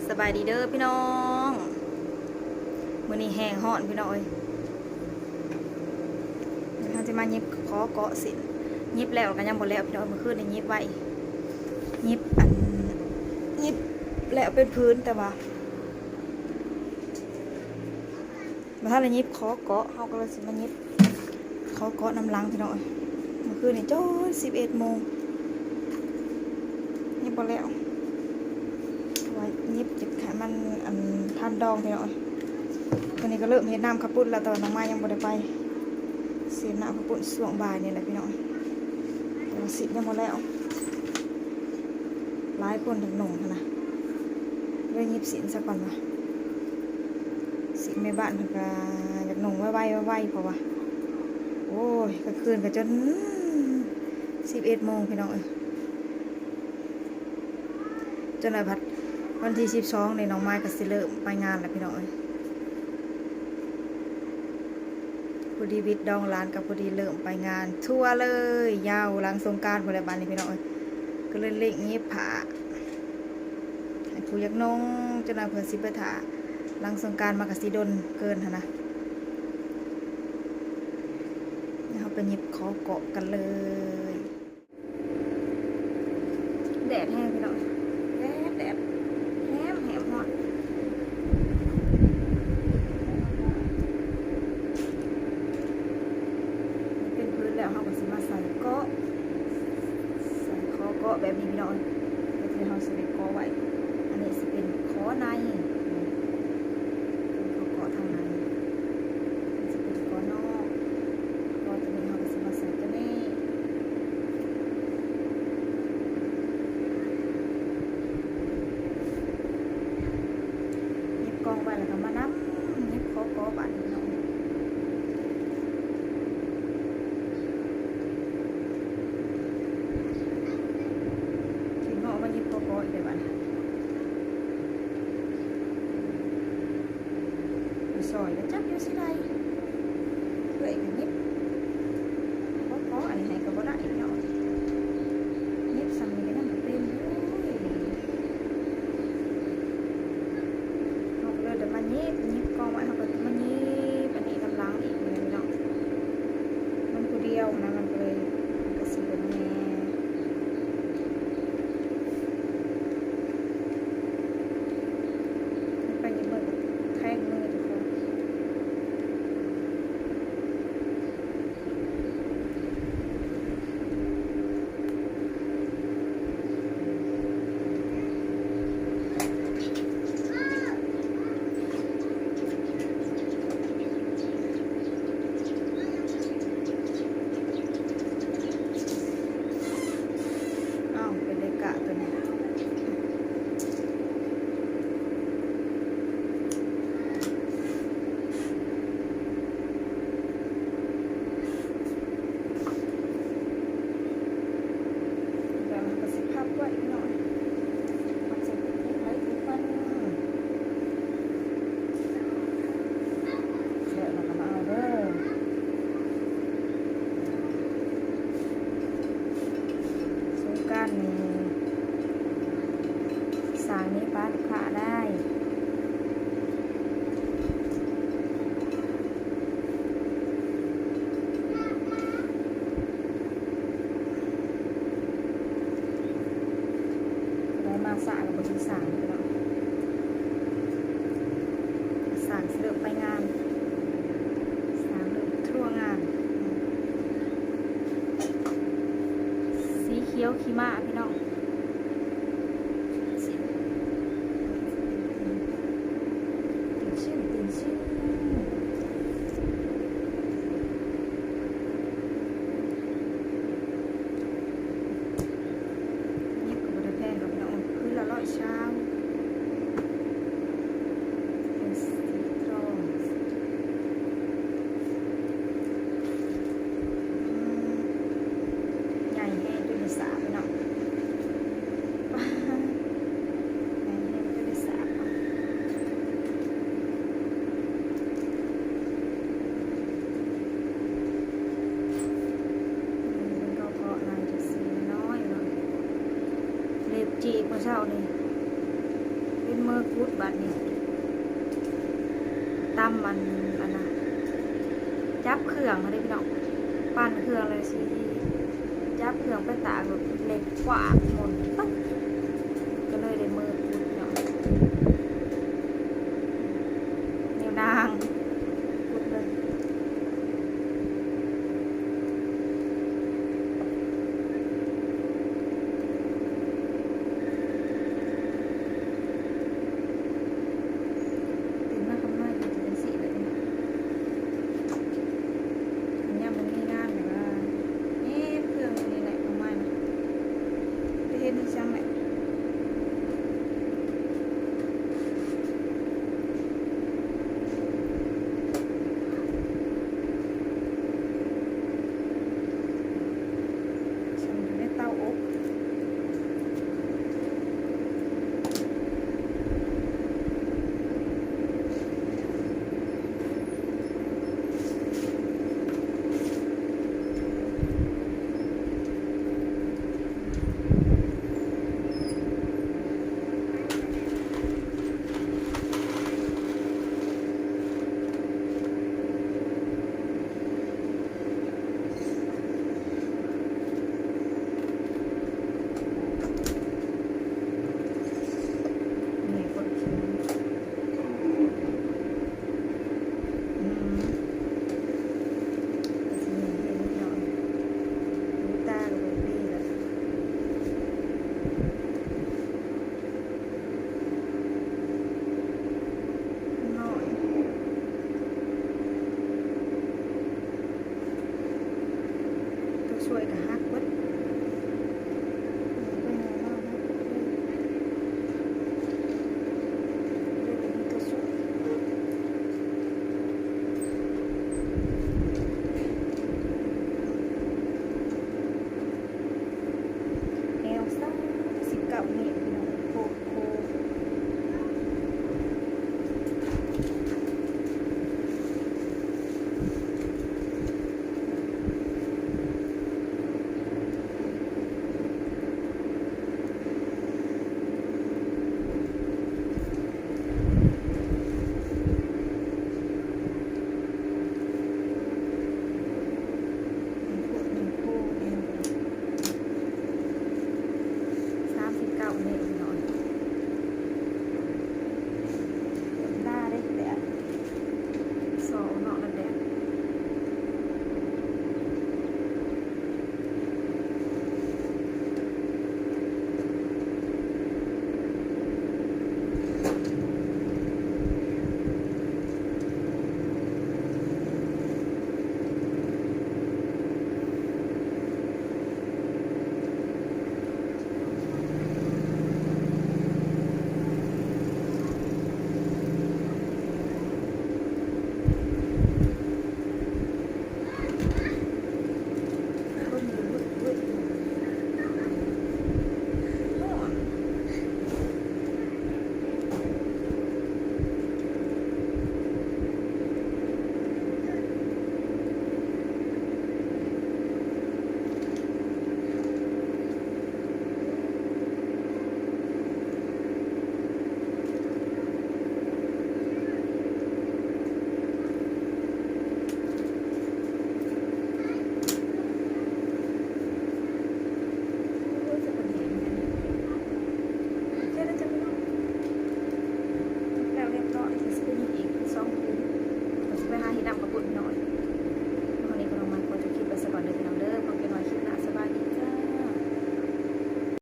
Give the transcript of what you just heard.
ສະບາຍດີເດີພີ່ນ້ອງ ມື້ນີ້ແຮງຮ້ອນພີ່ນ້ອງເອີຍ. ເຮົາຈະມາຫຍິບຂໍເກາະສິ້ນ ຫຍິບແລ້ວກໍຍັງບໍ່ແລ້ວພີ່ນ້ອງ. ມື້ຄືນນີ້ຫຍິບໄວ້ ຫຍິບອັນ ຫຍິບແລ້ວເປັນຜືນ ແຕ່ວ່າ ບໍ່ທັນໄດ້ຫຍິບຂໍເກາະ ເຮົາກໍເລີຍຊິມາຫຍິບຂໍເກາະນຳຫຼັງພີ່ນ້ອງເອີຍ. ມື້ຄືນນີ້ຈົນສິບເອັດໂມງ ຫຍິບບໍ່ແລ້ວ ວ່າຫຍິບຈະໃຫ້ມັນອັນທັນດອງພີ່ນ້ອງເອີຍ. ຕອນນີ້ກໍເລີ່ມເຮັດນ້ຳເຂົ້າປຸ້ນແລ້ວ ແຕ່ວ່ານ້ອງມາຍັງບໍ່ໄດ້ໄປ ຊິເຮັດນ້ຳເຂົ້າປຸ້ນຊ່ວງບ່າຍນີ້ແຫຼະພີ່ນ້ອງ ແຕ່ວ່າສິ້ນຍັງບໍ່ແລ້ວ. ຫຼາຍຄົນຢາກນຸ່ງຫັ້ນນະ ເລີຍຫຍິບສິ້ນຊະກ່ອນວ່າ ສິ້ນແມ່ບ້ານເພິ່ນກໍຢາກນຸ່ງໄວໆ ໄວໆ ເພາະວ່າ ໂອ້ຍ ກາງຄືນກໍຈົນສິບເອັດໂມງພີ່ນ້ອງເອີຍ. ຈົນວ່າພັດວັນທີສິບສອງນີ້ ນ້ອງມາຍກໍຊິເລີ່ມໄປງານແລ້ວພີ່ນ້ອງເອີຍ. ພໍດີວິດດອງຫຼານກໍພໍດີເລີ່ມໄປງານທົວເລີຍ ຍາວຫຼັງສົງການພຸ້ນແຫຼະບາດນີ້ພີ່ນ້ອງເອີຍ. ກໍເລີຍເລັ່ງຫຍິບຜ້າໃຫ້ຜູ້ຢາກນຸ່ງ ຈັກໜ່ອຍເພື່ອຊິໄປຖ້າຫຼັງສົງການ ມັນກໍຊິດົນເກີນຫັ້ນນະ. ເຮົາໄປຫຍິບຂໍເກາະກັນເລີຍ. ແດດແຮງພີ່ນ້ອງ ແດດ ແດດ ແຮງ ແຮງຮ້ອນ. ເປັນຜືນແລ້ວ ເຮົາກໍຊິມາໃສ່ເກາະ ໃສ່ຂໍເກາະແບບນີ້ພີ່ນ້ອງ ແບບທີ່ເຮົາຊິໄດ້ເກາະໄວ້. ອັນນີ້ຊິເປັນຂໍໃນ ເປັນຂໍເກາະທາງໃນ ຊິເປັນຂໍນອກ ເກາະຕົວນີ້ ເຮົາກໍຊິມາໃສ່ຕົວນີ້. ຫຍິບກ່ອງໄວ້ແລ້ວກໍມານຳຫຍິບຂໍເກາະບາດນີ້ເນາະ. ຊິເງາະມາຫຍິບຂໍເກາະອີກແລ້ວບາດນີ້. ໄປຊ່ອຍແລ້ວຈັກຢູ່ຊິໄດ້ ເອື້ອຍກໍຫຍິບ ເພາະ ເພາະອັນນີ້ໃຫ້ກໍບໍ່ໄດ້ເນາະ ຫຍິບສ່ຳນີ້ກໍຍັງບໍ່ເປັນຢູ່. ເຮົາກໍເລີຍໄດ້ມາຫຍິບ ຫຍິບກອງໄວ້ ເຮົາກໍມາຫຍິບອັນນີ້ນຳຫຼັງອີກນີ້ເນາະ ມັນຜູ້ດຽວຫັ້ນນະ ມັນກໍເລີຍ ມັນກໍຊິບໍ່ແມ່ນ ໄປຍິບມື ແທງມືທຸກຄົນ. ອ້າວ ເປັນເລກະຕົວນີ້. ແລ້ວເຮົາກໍຊິພັບໄວ້ເນາະ ພັບໃສ່ຖົງໄວ້ທຸກຄົນ. ແລ້ວເຮົາກໍມາເອົາເດີ ສົງການນີ້ ສ້າງໜີປ້າລູກຄ້າໄດ້. ໄດ້ມາສາກໍບໍ່ຖືກສ້າງເນາະ ສ້າງຊິເລີກໄປງານ ສ້າງເລີກທົ່ວງານ. ສີຂຽວຂີ່ມ້າພີ່ນ້ອງ. ຕີນຊິ້ນ ຕີນຊິ້ນ ຕີນຊິ້ນ. ຫຍິບກໍບໍ່ໄດ້ແພງດອກພີ່ນ້ອງ ຄືລະຮ້ອຍຊາວ. ເປັນສີທອງ ອືມ ໃຫຍ່ແຮງ ເປັນສາພີ່ນ້ອງ. ພຸດບາດນີ້ ຕຳອັນ ອັນນະ ຈັບເຄື່ອງຫັ້ນເດ້ພີ່ນ້ອງ ປັ່ນເຄື່ອງແລ້ວຊິຈັບເຄື່ອງໄປຕາກ ເຫຼັກກວ້າງໝົດປຶ້ງ